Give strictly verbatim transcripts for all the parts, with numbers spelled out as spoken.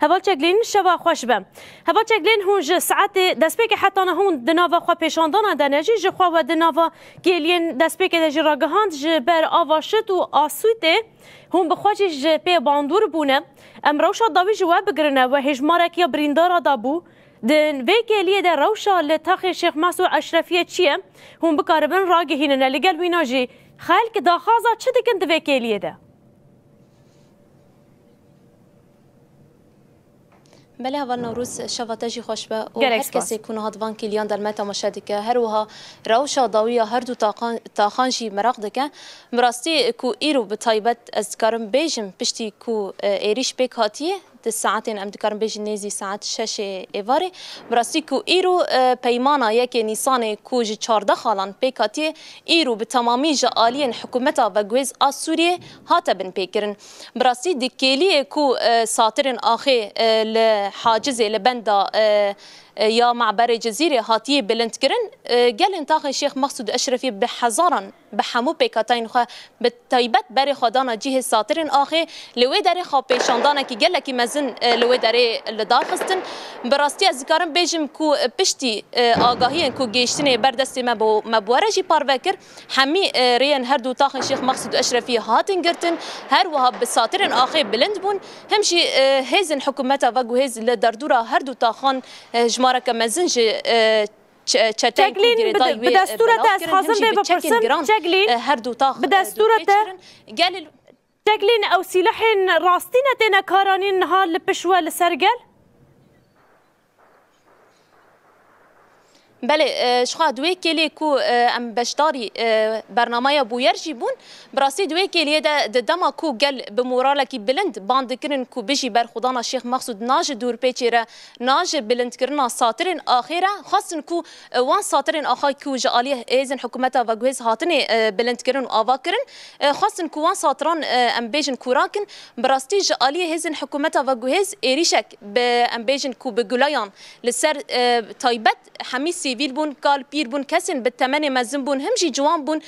Heval Çeglîn, şeva xweş be. Heval Çeglîn, hûn ji saetê destpêkê heta niha hûn di nava xwe pêşandana de ne jî, ji xwe we di nava kêliyên destpêkê de jî ragihand, ji ber ava şit û asûtê hûn bi xwe jî ji pê bandor bûne. Em rewşa dawî ji we bigirine, we hêjmarek ya birîndara dabû. Di vê kêliyê de rewşa li taxê Şêx Mesûd Eşrefiyê çi ye? Hûn bikaribin ragihînin. Li gel wîna jî xelk daxwaza çi dikin di vê kêliyê de? Belê, heval Newroz, şeva te jî xweş be û Gelek her spas. Kesê ku niha di van kêliyan derme temaşe dike, her wiha rewşa dawî ya her du taxan, taxan jî meraq dike. Bi rastî ku îro bi taybet ez dikarim bêjim, piştî ku, e, êrîş pêk hatiye, di saetên em dikarin bêjin nêzî saet şeşê êvarê, bi rastî ku îro, e, peymana yekê Nîsanê ku ji çardeh xalan pêk hatiye, îro bi temamî ji aliyên hikûmeta veguhêz a Sûriyê hate binpêkirin. Bi rastî di kêliyê ku, e, satirên axê, e, li Hacizê li benda, e, e, ya Me'berê Cizîrê hatiye bilindkirin, e, gelên taxê Şêx Mexsûd Eşrefî bi hezaran bi hemû pêkhateyên xwe, bi taybet berê xwe dana cihê satirên axê, li wê derê xwepêşandanekî gelekî mezin, e, li wê derê li dar xistin. Bi rastî ez dikarim bêjim ku, e, piştî, e, agahiyên ku gêştinê ber destê me bo-, me bi we re jî parve kir, hemî, e, rêyên her du taxên Şêx Mexsûd Eşrefî hatin girtin, her wiha bi satirên axê bilind bûn. Him jî, e, hêzên hikûmeta veguhêz li derdora her du taxan, e, jimareke mezin ji, e, çe-, çeteyên ku Çeglîn, bi girêdayî de-, wê, bi e, destûra te belav ez kirin, him xwazim jî vê bi çekên bipirsim. Giran, Çeglîn, e, her du tax, bi e, destûra te, dûrpêç kirin. Gelê Çeglîn, ew sîlehên rastî ne têne karanîn niha li pişt we li ser gel? Belê, e, ji xwe di wê kêlê ku, e, em beşdarî, e, bernameya bûyer jî bûn, bi rastî di wê kêliyê de di dema ku gel bi moralekî bilind ban dikirin ku bijî berxwedana Şêx Mexsûd, na ji dûrpêçê re, na ji bilindkirina satirên axê re, xwestin ku, e, wan satirên axa ku ji aliyê hêzên hikûmeta veguhêz hatine, e, bilindkirin û ava kirin, e, xwestin ku wan satiran, e, em bêjin kûran kin. Bi rastî ji aliyê hêzên hikûmeta veguhêz êrîşek bi, em bêjin ku bi guleyan li ser, e, taybet hemî sivîl bûn, kal pîr bûn, kesên bi temenê mezin bûn, him jî ciwan bûn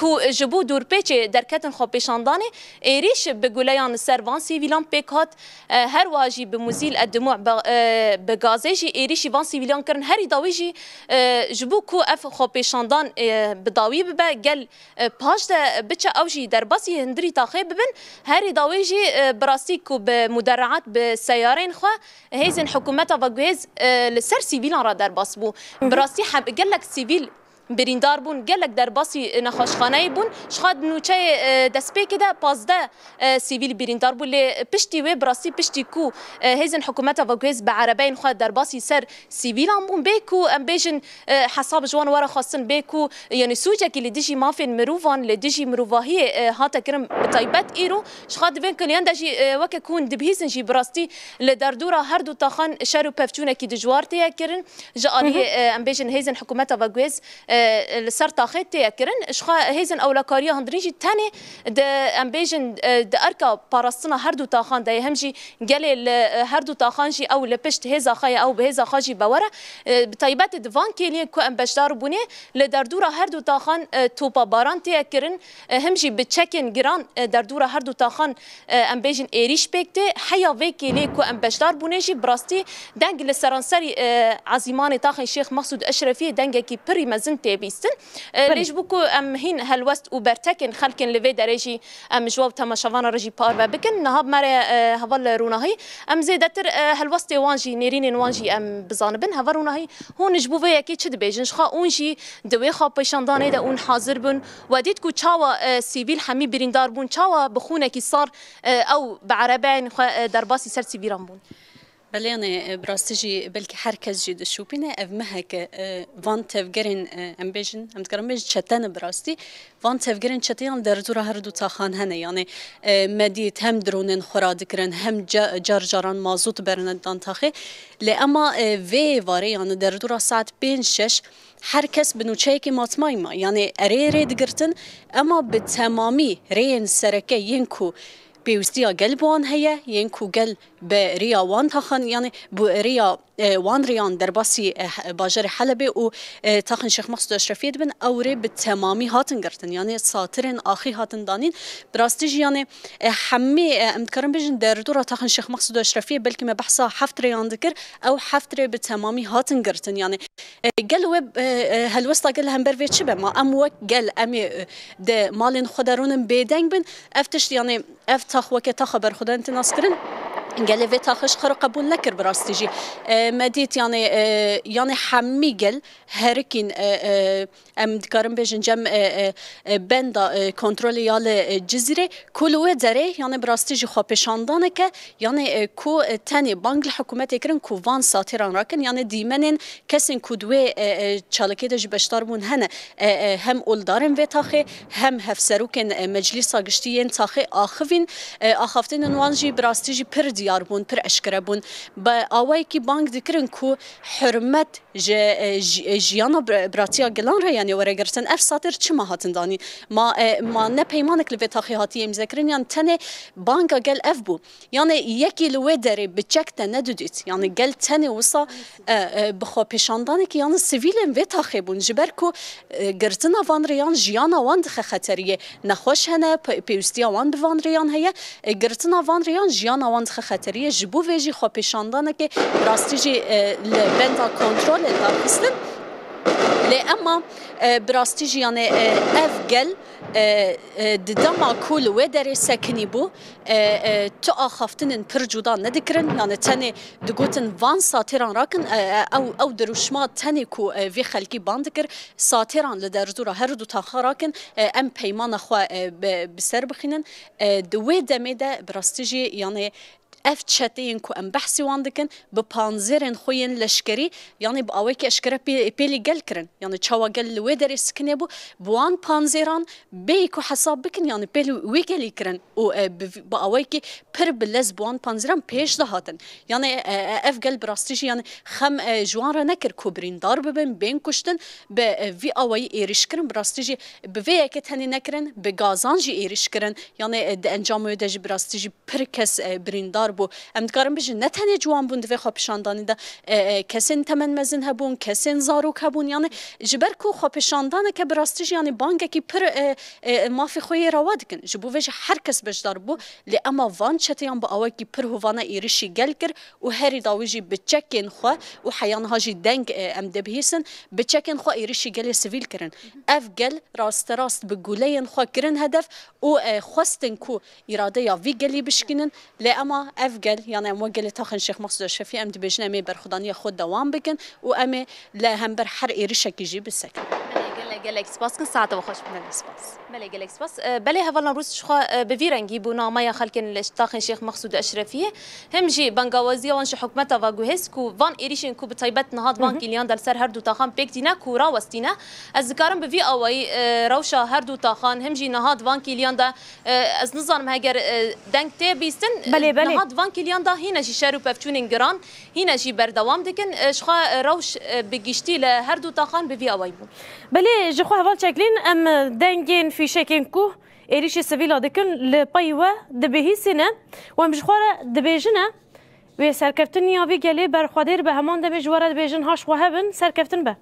ku ji bo dûrpêçê derketin xwepêşandanê. Êrîş bi guleyan li ser van sivîlan pêk hat. E, her wiha jî bi muzîl e dimu bi, e, bi gazê jî êrîşî van sivîlan kirin. Herî dawî jî, e, ji bo ku ev xwepêşandan, e, bi dawî bibe, gel, e, paş de biçe, ew jî derbasî hundirî taxê bibin. Herî dawî jî, e, bi rastî ku bi mudereat, bi seyarên xwe hêzên hikûmeta veguhêz, e, li ser sivîlan re derbas bû. Bi rastî heb-, gelek sivîl birîndar bûn, gelek derbasî nexweşxaneyê bûn. Ji xwe di nûçeyê, e, destpêkê de pazdeh, e, sivîl birîndar bû. Lê piştî wê, bi rastî piştî ku, e, hêzên hikûmeta veguhêz bi erebeyên xwe derbasî ser sivîlan bûn, bê ku em bêjin, e, hesab ji wan were xwestin, bê ku, yanî sûcekî li dijî mafên mirovan, li dijî mirovahiyê, e, hate kirin, bi taybet îro. Ji xwe di vên kiliyan de jî, e, weke ku hûn dibihîzin jî, bi rastî li derdora her du taxan şer û pevçûnekî dijwar têye kirin. Ji aliyê, e, em bêjin hêzên hikûmeta veguhêz, e, li ser taxê têye kirin. Ji xwe hêzên ewlekariya hundirîn jî tenê di, em bêjin, e, di erka parastina her du taxan de ye. Hem jî gelê li, e, her du taxan jî ew li pişt hêza xwe ye, ew bi hêza xwe jî bewere. E, bi taybetî di van kêliyên ku em beşdar bûnê, li derdora her du taxan, e, topa baran têye kirin, e, him jî bi çekên giran, e, derdora her du taxan, e, em bêjin êrîş pêk tê. Heya vê kêlê ku em beşdar bûnê jî bi rastî deng li seranserî, e, ezîmanê taxên Şêx Mexsûd Eşrefiyê dengekî pirî mezin tê bîstin. E, Belê. Lê ji bo ku em hîn helwest û bertekên xelkên li vê derê jî em ji we û temaşevana re jî parve bikin. Niha bi me re, e, heval Ronahî, em zêdetir, e, helwestê wan jî, nêrînên wan jî em bizanibin. Heval Ronahî, hûn ji bo vê yekê çi dibêjin? Ji xwe hûn jî di wê xwepêşandanê de hûn hazir bin. We dît ku çawa, e, sivîl hemî birîndar bûn, çawa bi xûnekî sar, e, ew bi erebeyên xwe, e, derbasî ser sivîlan bûn? Belê, yanê, e, bi rastî jî belkî her kes jî dişopîne, ev mehek e, e, van tevgerên, e, em bêjin, em dikarin bêjin çete ne bi rastî. Van tevgerên çeteyan derdora her du taxan hene. Yanê, e, me dît hem dronên xwe radikirin, hem ca-, car caran mazot berine dan taxê. Lê ema, e, vê êvarê, yanî derdora saet pênc şeş, her kes bi nûçeyekê matmayî ma. Yanê erê rê digirtin, ema bi temamî rêyên sereke yên ku pêwîstiya gel bi wan heye, yên ku gel bi riya wan taxan, yanî bi riya, e, wan riyan derbasî, e, he-, bajarê Helebê û, e, taxên Şêx Mexsûd Eşrefiyê dibin, ew rê bi temamî hatin girtin. Yanî satirên axî hatin danîn. Bi rastî jî yanî, e, hemî, e, em dikarin bêjin derdora taxên Şêx Mexsûd Eşrefiyê belkî me behsa heft rêyan dikir, ew heft rê bi temamî hatin girtin. Yanî, e, gel we, e, e, helwesta gel hember vê çi be? Ma em wek gel em ê, e, di malên xwe de rûnin bêdeng bin? Ev tişt, yanî ev tax weke taxa berxwedan tê naskirin, gelê vê taxê ji xwe re qebûl nekir bi rastî jî. E, me dît, yanî, e, yanî hemî gel herikîn, e, e, em dikarin bêjin cem, e, e, e, benda, e, kontrolê ya li, e, Cizîrê, ku li wê derê, yanî bi rastî jî xwepêşandaneke, yanî, e, ku, e, tenê bang li hikûmetê kirin ku van satêran rakin, yanî dîmenên kesên ku di wê, e, e, çalakiyê de jî beşdar bûn hene, e, e, hem oldarên vê taxê, hem hevserokên, e, Meclîsa Giştî yên taxê axivîn, e, axaftinên wan jî bi rastî jî pir diyar bûn, pir eşkere bûn. Bi awayekî bang dikirin ku hurmet ji, e, ji, e, jiyana bir-, biratiya gelan re, yanî, were girtin. Ev satir çima hatin danîn? Ma, e, ma ne peymanek li vê taxê hatiye îmzekirin, yan tenê banga gel ev bû? Yanî yekî li wê derê bi çek te nedidît. Yanî gel tenê wisa, e, e, bi xwepêşandanekî yanî sivîlên vê taxê bûn. Ji ber ku, e, girtina van rêyan jiyana wan dixe xeteriyê. Nexweş hene, pe-, pêwîstiya wan bi van rêyan heye. E, girtina van rêyan jiyana wan dixe xeteriyê. Ji bo vê jî xwepêşandanekê bi rastî jî, e, li benda kontrolê daxistin. Lê ema, e, bi rastî jî yanî, e, ev gel, e, e, di dema ku li wê derê sekinî bû, e, e, tu axaftinên pir cuda nedikirin. Yanî tenê digotin van satêran rakin, e, e, ew, ew dirûşma tenê ku, e, vê xelkî ban dikir, satêran li derdora her du taxa rakin, e, em peymana xwe, e, bi, bi ser bixînin. E, di wê demê de bi rastî jî, yanî ev çeteyên ku em behsî wan dikin, bi panzêrên xwe yên leşkerî, yanî bi awayekî eşkere pê-, pêlî gel kirin. Yanî çawa gel li wê derê sikinê bû, bi wan panzêran bêyî ku hesab bikin, yanî pêlî wî gelî kirin û, e, bi, bi awayekî pir bi lez bi wan panzêran pêş de hatin. Yanî, e, e, ev gel bi rastî jî, yanî xem, e, ji wan re nekir ku birîndar bibin, bên kuştin, bi, e, vî awayî êrîş kirin. Bi rastî jî bi vê yekê tenê nekirin, bi gazan jî êrîş kirin. Yanî, e, di encamê wê de jî bi rastî jî pir kes, e, birîndar bû. Em dikarin bijin, ne tenê ciwan bûn di vê xwepêşandanî de, e, e, kesên temenmezin hebûn, kesên zarok hebûn. Yanî ji ber ku xwepêşandaneke bi rastî jî, yanî bangekî pir, e, e, mafê xwe yê rewa dikin. Ji bo vê jî her kes beşdar bû. Lê ema van çeteyan bi awayekî pir hovane êrişî gel kir û herî dawî jî bi çekên xwe û heya niha jî deng, e, em dibihîsin, bi çekên xwe êrişî gelê sivîl kirin. Ev gel rasterast bi guleyên xwe kirin hedef û, e, xwestin ku îradeya vî gelî bişkînin. Lê ema ev gel, yanî em wek gelê taxên Şêx Mexsûd Eşrefî, em dibêjin em ê berxwedaniya xwe dewam bikin û em ê li hember her êrişekî jî bisekin. Belê, gelek, gelek spas kin. Saeta we xweş be. Belê, spas. Belê, gelek spas. E, belê, hevalan Rûs, jixwe, e, bi vî rengî bû nameya xelkên li taxên Şêx Mexsûd Eşrefiyê. Him jî bangawaziya wan ji hikûmeta ve guhêz ku van êrîşên ku bi taybet niha di van Hı hı. kîliyan de li ser her du taxan pêk tîne ku rawestîne. Ez dikarim bi vî awayî, e, rewşa her du taxan, him jî niha di van kîliyan de, e, ez nizanim heger, e, deng tê bîstin, e, Belê, belê. niha di van kîliyan de hîne jî şer û pevçûnên giran, hîne jî berdewam dikin. E, jixwe, e, rewş, e, bi giştî li her du taxan bi vî awayî bû. Belê, jixwe heval Çeklîn, em, e, dengên fîşekên ku êrîşî sivîla dikin li pey we dibihîsîne û em jixwe re dibêjine, wê serkeftin ya vî gelê berxwedêr be. Heman demê ji we re dibêjin, haş xwe hebin, serkeftin be.